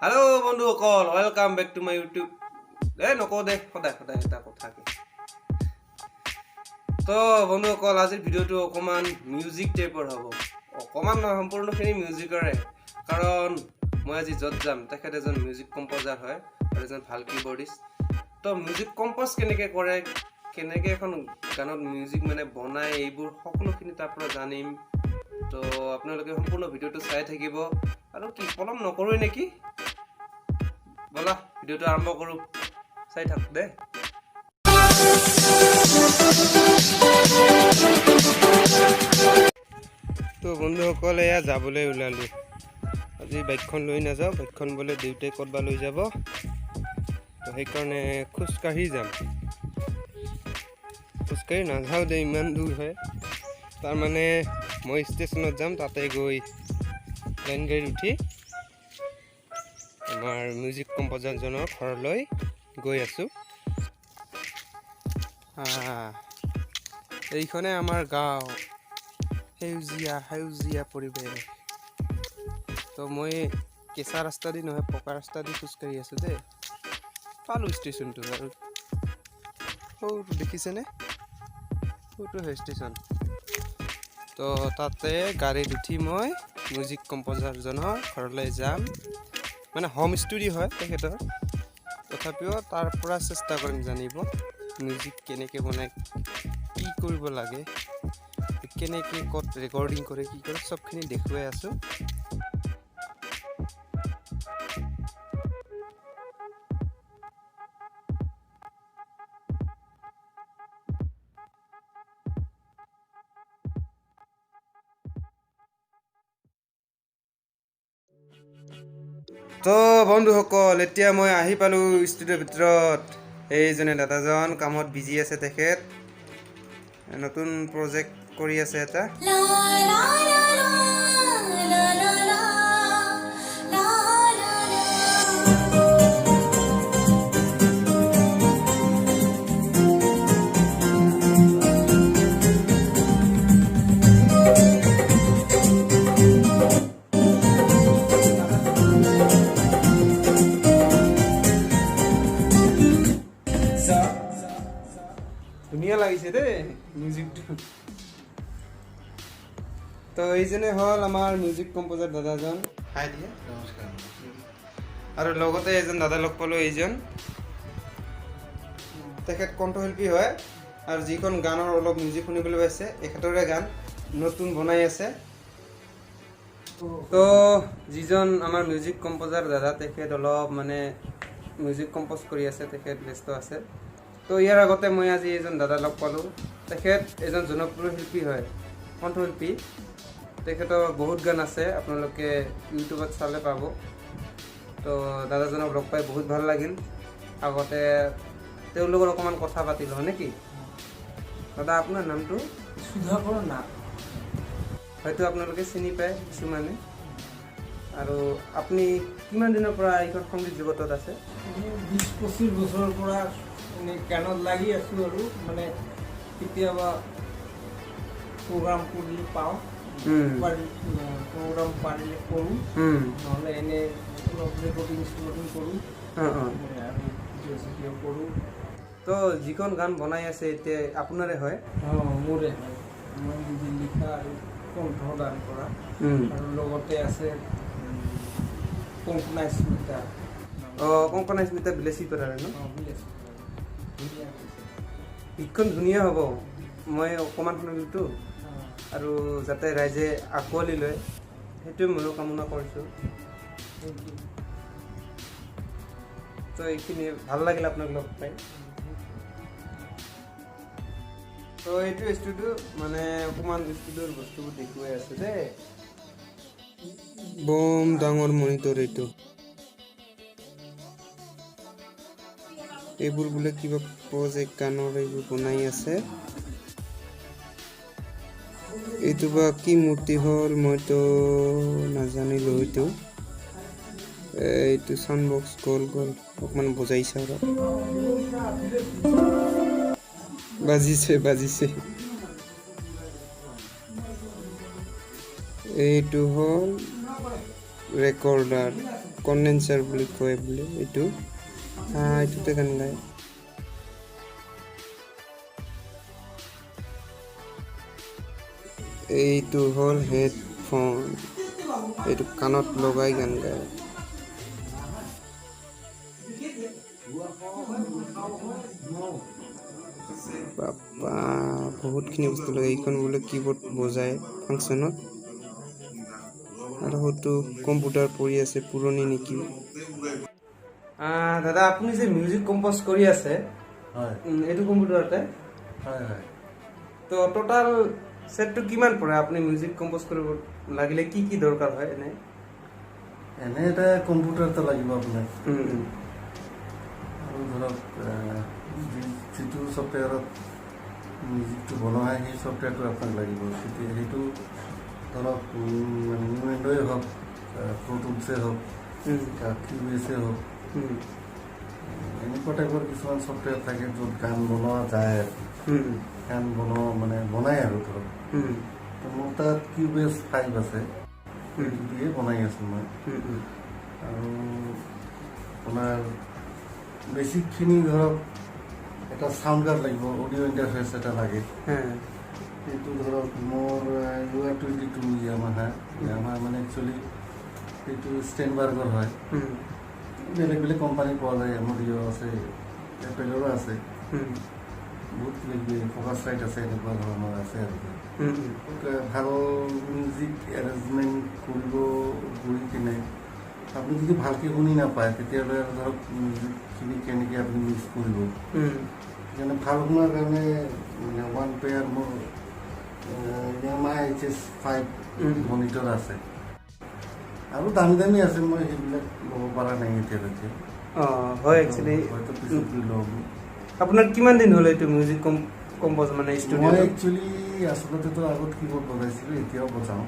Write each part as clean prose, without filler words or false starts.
Hello' বন্ধুসকল, welcome back to my YouTube. এই নকওঁ দে, সদায় সদায় এটা কথাকে। তো বন্ধুসকল, আজিৰ ভিডিঅ'টো অকণমান মিউজিক টাইপৰ হ'ব। অকণমান নহয়, সম্পূৰ্ণখিনি মিউজিকৰে। কাৰণ মই আজি য'ত যাম, তেখেত এজন মিউজিক কম্প'জাৰ হয় আৰু এজন ভাল কীবৰ্ডিষ্ট। তো মিউজিক কম্প'জ কেনেকৈ কৰে, কেনেকৈ এখন গানত মিউজিক মানে বনায়, এইবোৰ সকলোখিনি তাৰ পৰা জানিম। তো আপোনালোকে সম্পূৰ্ণ ভিডিঅ'টো চাই থাকিব। আৰু কি পলম নকৰোঁ নেকি? ব'লা, ভিডিঅ'টো আৰম্ভ কৰোঁ। চাই থাক দে। তো বন্ধুসকল, এয়া যাবলৈ ওলালোঁ। আজি বাইকখন লৈ নাযাওঁ। বাইকখন বোলে দেউতাই ক'তবা লৈ যাব। তো সেইকাৰণে খোজকাঢ়ি যাম। খোজকাঢ়ি নাযাওঁ দেই, ইমান দূৰ হয়। তাৰমানে মই ষ্টেচনত যাম, তাতে গৈ লাইন গাড়ীত উঠি আমাৰ মিউজিক কম্প'জাৰজনৰ ঘৰলৈ গৈ আছোঁ। এইখনে আমাৰ গাঁও, সেউজীয়া সেউজীয়া পৰিৱেশ। তো মই কেঁচা ৰাস্তা দি নহয়, পকা ৰাস্তা দি খোজকাঢ়ি আছোঁ দেই। পালোঁ ষ্টেচনটো। আৰু সৌটো দেখিছেনে? সৌটো হয় ষ্টেচন। তো তাতে গাড়ীত উঠি মই মিউজিক কম্প'জাৰজনৰ ঘৰলৈ যাম। মানে হোম ষ্টুডিঅ' হয় তেখেতৰ। তথাপিও তাৰ পৰা চেষ্টা কৰিম জানিব, মিউজিক কেনেকৈ বনায়, কি কৰিব লাগে, কেনেকৈ ক'ত ৰেকৰ্ডিং কৰে, কি কৰে, চবখিনি দেখুৱাই আছোঁ। তো বন্ধুসকল, এতিয়া মই আহি পালোঁ ষ্টুডিঅ'ৰ ভিতৰত। এইজনে দাদাজন কামত বিজি আছে। তেখেত নতুন প্ৰজেক্ট কৰি আছে এটা। La la la la la la la la la la. ধুনীয়া লাগিছে দেই মিউজিকটো। তো এইজনে হ'ল আমাৰ মিউজিক কম্প'জাৰ দাদাজন। হাই দিয়ে। নমস্কাৰ। আৰু লগতে এজন দাদা লগ পালোঁ, এইজন। তেখেত কণ্ঠশিল্পী হয় আৰু যিখন গানৰ অলপ মিউজিক শুনিবলৈ পাইছে, এখেতৰে গান নতুন বনাই আছে। তো যিজন আমাৰ মিউজিক কম্প'জাৰ দাদা, তেখেত অলপ মানে মিউজিক কম্প'জ কৰি আছে, তেখেত ব্যস্ত আছে। তো ইয়াৰ আগতে মই আজি এজন দাদা লগ পালোঁ। তেখেত এজন জনপ্ৰিয় শিল্পী হয়, কণ্ঠশিল্পী। তেখেতৰ বহুত গান আছে, আপোনালোকে ইউটিউবত চালে পাব। তো দাদাজনক লগ পাই বহুত ভাল লাগিল। আগতে তেওঁৰ লগত অকণমান কথা পাতিলোঁ নেকি? দাদা, আপোনাৰ নামটো? সুধাকৰ নাথ। হয়তো আপোনালোকে চিনি পায় কিছুমানে। আৰু আপুনি কিমান দিনৰ পৰা এইখন সংগীত জগতত আছে? 20-25 বছৰৰ পৰা এনেই গানত লাগি আছোঁ। আৰু মানে কেতিয়াবা প্ৰগ্ৰাম কৰিলে পাওঁ, প্ৰগ্ৰাম পাৰিলে কৰোঁ, নহ'লে এনেই অলপ ৰেকৰ্ডিং চেকৰ্ডিং কৰোঁ অঁ অঁ আৰু ভিডিঅ' চিডিঅ' কৰোঁ। তো যিখন গান বনাই আছে এতিয়া, আপোনাৰে হয়? অঁ, মোৰে হয়। মই নিজে লিখা আৰু কণ্ঠ দান কৰা। আৰু লগতে আছে কংকনা স্মিতা। অঁ, কংকনা স্মিতা বিলাচীপাৰাৰে ন? অঁ, বিলাসীপাৰাৰ। ধুনীয়া হৈছে। গীতখন ধুনীয়া হ'ব, মই অকণমান শুনিলোতো। আৰু যাতে ৰাইজে আঁকোৱালি লয়, সেইটোৱে ময়ো কামনা কৰিছোঁ। Thank you. তো এইখিনি ভাল লাগিল আপোনাক লগ পাই। তো এইটো ষ্টুডিঅ', মানে অকণমান ষ্টুডিঅ'ৰ বস্তুবোৰ দেখুৱাই আছে দেই। বম ডাঙৰ মনিটৰ এইটো। এইবোৰ বোলে কিবা প্ৰজেক্ট গানৰ এইবোৰ বনাই আছে। এইটো বা কি মূৰ্তি হ'ল, মইতো নাজানিলো এইটো। এইটো চাউণ্ড বক্স গ'ল গ'ল। অকণমান বজাই চাওঁ ৰ। বাজিছে বাজিছে। এইটো হ'ল ৰেকৰ্ডাৰ, কণ্ডেনচাৰ বুলি কয় বোলে এইটো। এইটোতে গান গায়। এইটো হ'ল হেডফোন, এইটো কাণত লগাই গান গায়। বাপ্পা, বহুতখিনি বস্তু লাগে। এইখন বোলে কীবৰ্ড বজায় ফাংচনত। আৰু হয়তো কম্পিউটাৰ পৰি আছে, পুৰণি নেকি। দাদা, আপুনি যে মিউজিক কম্প'জ কৰি আছে হয়। এইটো কম্পিউটাৰতে? হয়। তো টোটাল ছেটটো কিমান পৰে? আপুনি মিউজিক কম্প'জ কৰিব লাগিলে কি কি দৰকাৰ হয় এনে? এনে এটা কম্পিউটাৰ এটা লাগিব আপোনাক। আৰু ধৰক যিটো ছফ্টৱেৰত মিউজিকটো বনোৱা হয়, সেই ছফ্টৱেৰটো আপোনাক লাগিব। তেতিয়া সেইটো ধৰক মানে নুৱেণ্ডই হওক, প্ৰ টুলছে হওক, কিউবেছে হওক, এনেকুৱা টাইপৰ কিছুমান ছফ্টৱেৰ থাকে য'ত গান বনোৱা যায় আৰু গান বনোৱা মানে বনায় আৰু ধৰক। তো মোৰ তাত কিউবেছ 5 আছে, সেইটো দিয়ে বনাই আছোঁ মই। আৰু আপোনাৰ বেছিকখিনি ধৰক এটা চাউণ্ড কাৰ্ড লাগিব, অডিঅ' ইণ্টাৰফেচ এটা লাগে। সেইটো ধৰক মোৰ UR 22 Yamaha. Yamaha মানে একচুৱেলি সেইটো ষ্টেনবাৰ্গৰ হয়। বেলেগ বেলেগ কোম্পানী পোৱা যায়, এমডিঅ' আছে, এপেলৰো আছে, বহুত কিবা কিবি ফ'কাছ ৰাইট আছে, এনেকুৱা ধৰণৰ আছে। আৰু ভাল মিউজিক এৰেঞ্জমেণ্ট কৰিব গৈ কিনে আপুনি যদি ভালকৈ শুনি নাপায়, তেতিয়াহ'লে আৰু ধৰক মিউজিকখিনি কেনেকৈ আপুনি মিক্স কৰিব? সেইকাৰণে ভাল শুনাৰ কাৰণে মানে ওৱান পেয়াৰ মোৰ য়ামাহা HS 5 monitor আছে। আৰু দামী দামী আছে, মই সেইবিলাক ল'ব পৰা নাই এতিয়ালৈকে। অঁ হয়, একচুৱেলি হয়তো পিছত গৈ ল'ম। আপোনাৰ কিমান দিন হ'ল এইটো মিউজিক কম্প'জ মানে মই ষ্টুডিঅ'ত? একচুৱেলি আচলতেতো আগত কীবৰ্ড বজাইছিলোঁ, এতিয়াও বজাওঁ।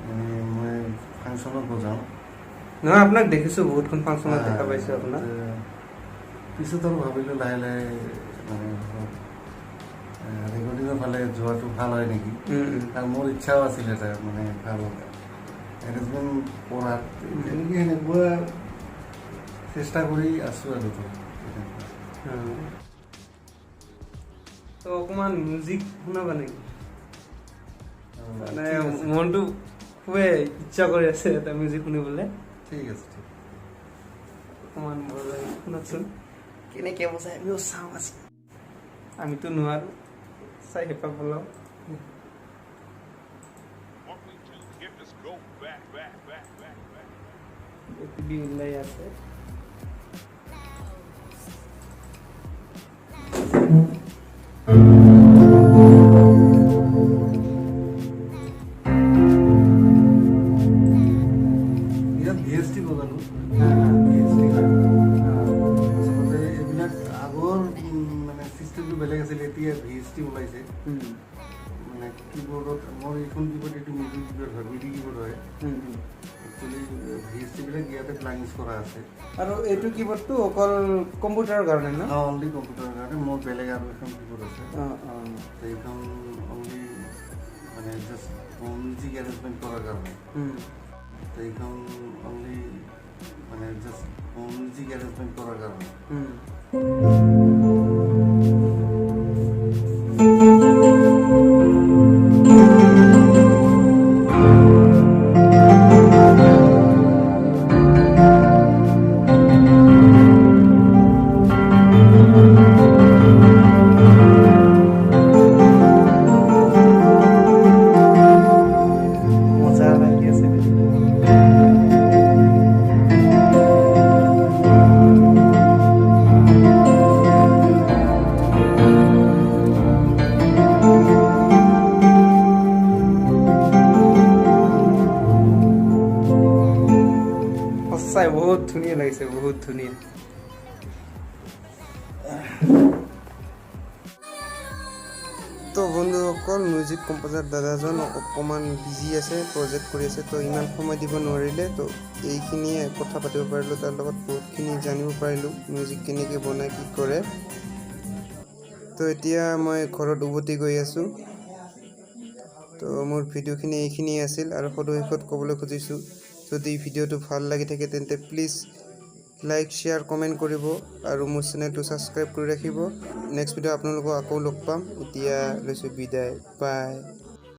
মানে মই ফাংচনত বজাওঁ। নহয়, আপোনাক দেখিছোঁ, বহুতখন ফাংচনত দেখা পাইছোঁ আপোনাক। পিছত আৰু ভাবিলোঁ লাহে লাহে মানে ধৰক ৰেকৰ্ডিঙৰ ফালে যোৱাটো ভাল হয় নেকি। আৰু মোৰ ইচ্ছাও আছিলে এটা মানে ভাল এৰেঞ্জমেণ্ট কৰাত। তেনেকৈ সেনেকুৱা চেষ্টা কৰি আছোঁ আৰু ধৰক তেনেকুৱা। তো অকণমান মিউজিক শুনাবা নেকি? মানে ঠিক আছে। মনটো খুবেই ইচ্ছা কৰি আছে এটা মিউজিক শুনিবলৈ। ঠিক আছে, ঠিক। অকণমান বজাই শুনকচোন, কেনেকৈ বজাই আমিও চাওঁ আজি। আমিতো নোৱাৰোঁ, চাই হেঁপাহ পলাওঁ। Want me to get this go back, back, back, back, back. TV ওলাই আছে। ইয়াত VST বজালোঁ। VST হয় আচলতে এইবিলাক। আগৰ মানে চিষ্টেমটো বেলেগ আছিল, এতিয়া VST ওলাইছে। মানে কীবৰ্ডত মোৰ এইখন কীবৰ্ড, এইটো মিউজিক কীবৰ্ড হয়, মিডি কীবৰ্ড হয়। একচুৱেলি VSTবিলাক ইয়াতে প্লাগ ইউজ কৰা আছে। আৰু এইটো কীবৰ্ডটো অকল কম্পিউটাৰৰ কাৰণে ন? অনলি কম্পিউটাৰৰ কাৰণে। মোৰ বেলেগ আৰু এখন কীবৰ্ড আছে। অঁ অঁ তো এইখন অনলি মানে জাষ্ট মিউজিক এৰেঞ্জমেণ্ট কৰাৰ কাৰণে। তো এইখন অনলি মানে জাষ্ট মিউজিক এৰেঞ্জমেণ্ট কৰাৰ কাৰণে। মজা লাগি আছে। সঁচাই বহুত ধুনীয়া লাগিছে, বহুত ধুনীয়া। তো বন্ধুসকল, মিউজিক কম্প'জাৰ দাদাজন অকণমান বিজি আছে, প্ৰজেক্ট কৰি আছে, তো ইমান সময় দিব নোৱাৰিলে। তো এইখিনিয়ে কথা পাতিব পাৰিলোঁ তাৰ লগত, বহুতখিনি জানিব পাৰিলোঁ মিউজিক কেনেকৈ বনায়, কি কৰে। তো এতিয়া মই ঘৰত উভতি গৈ আছোঁ। তো মোৰ ভিডিঅ'খিনি এইখিনিয়ে আছিল। আৰু সদৌ শেষত ক'বলৈ খুজিছোঁ, যদি ভিডিঅ'টো ভাল লাগি থাকে, তেন্তে প্লিজ লাইক, শ্বেয়াৰ, কমেণ্ট কৰিব আৰু মোৰ চেনেলটো ছাবস্ক্ৰাইব কৰি ৰাখিব। নেক্সট ভিডিঅ' আপোনালোকক আকৌ লগ পাম। এতিয়া লৈছোঁ বিদায়, বাই।